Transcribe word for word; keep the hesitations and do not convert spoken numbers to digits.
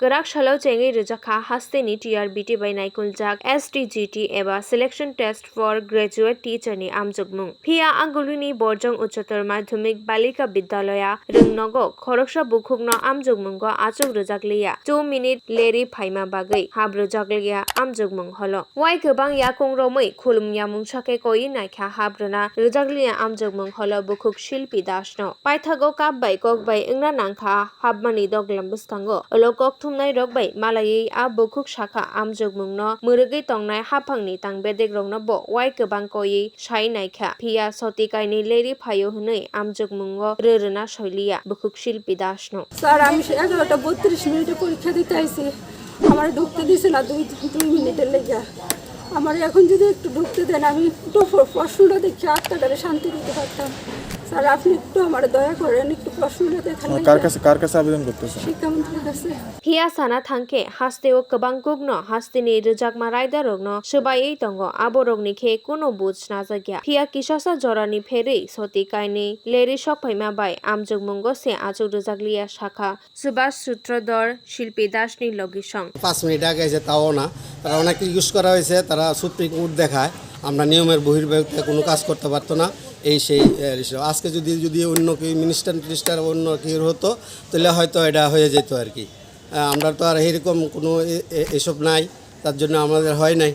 Kwrak salo chengwi rwjakha hasteni T R B T bai naikuljak S T G T eba Selection Test for Graduate Teacher ni amjokmung. Phiya Anguluni Borjong Ucchotor Madhyamik Balika Bidyalaya rwngnogo khoroksa bukhukno amjokmungo achuk rwjakliya two minute leri phaima bagwi hap rwjakliya amjokmung holo. Wai kwbang yakung romwi khulumya mungsa khe koi naikha hap rwna rwjakliya amjokmung holo bukhuk Shilpi Das no. Paithago kap bai kok bai wngna nangkha hapmani doglam bwskango. Ulo kok thumnai rok bai malaiwi a bukhuk sakha amjokmung no mwrwgwi tongnai haphangni tang bedek rokno bo wai kwbang koiwi sai naikha. Phiya soti kainwi leri phaio hwnwi amjokmungo rw rwna soiliya bukhuk Shilpi Das no. Sir, আমি সে এগারোটা বত্রিশ মিনিটে পরীক্ষা দিতে আইছি, আমার ঢুকতে দিছে না দুই দুই মিনিটের লেগে। আমার এখন যদি একটু ঢুকতে দেন, আমি একটু প্র- প্রশ্নটা দেখে আত্মাটারে শান্তি দিতে পারতাম। স্যার, আপনি একটু আমার দয়া করেন, একটু প্রশ্নটা দেখান না। কার কাছে, কার কাছে আবেদন করতেছেন? শিক্ষামন্ত্রীর কাছে। Phiya sana thangkhe hasteo kwbang kukno hasteni rwjakma raidarokno swbaiwi tongo, aborokni khe kuno buj najakya. Phiya kisasa jorani pherwi soti kainwi leri sokphaima bai amjokmungo se achuk rwjakliya sakha Subhash Sutradhar Shilpi Das ni logisong. পাঁচ মিনিট আগে এসে তাও না, তারা অনেক রিকোয়েস্ট করা হয়েছে, তারা সুপ্রিম কোর্ট দেখায়, আমরা নিয়মের বহির্ভূত কোনো কাজ করতে পারতো না, এই সেই আহ, issue। আজকে যদি যদি অন্য কেউ মিনিস্টার টিনিস্টার অন্য কেউ হতো, তাহলে হয়তো এটা হয়ে যেত আর কি। আহ, আমরা তো আর এরকম কোনো এ- এ- এসব নাই, তার জন্য আমাদের হয় নাই।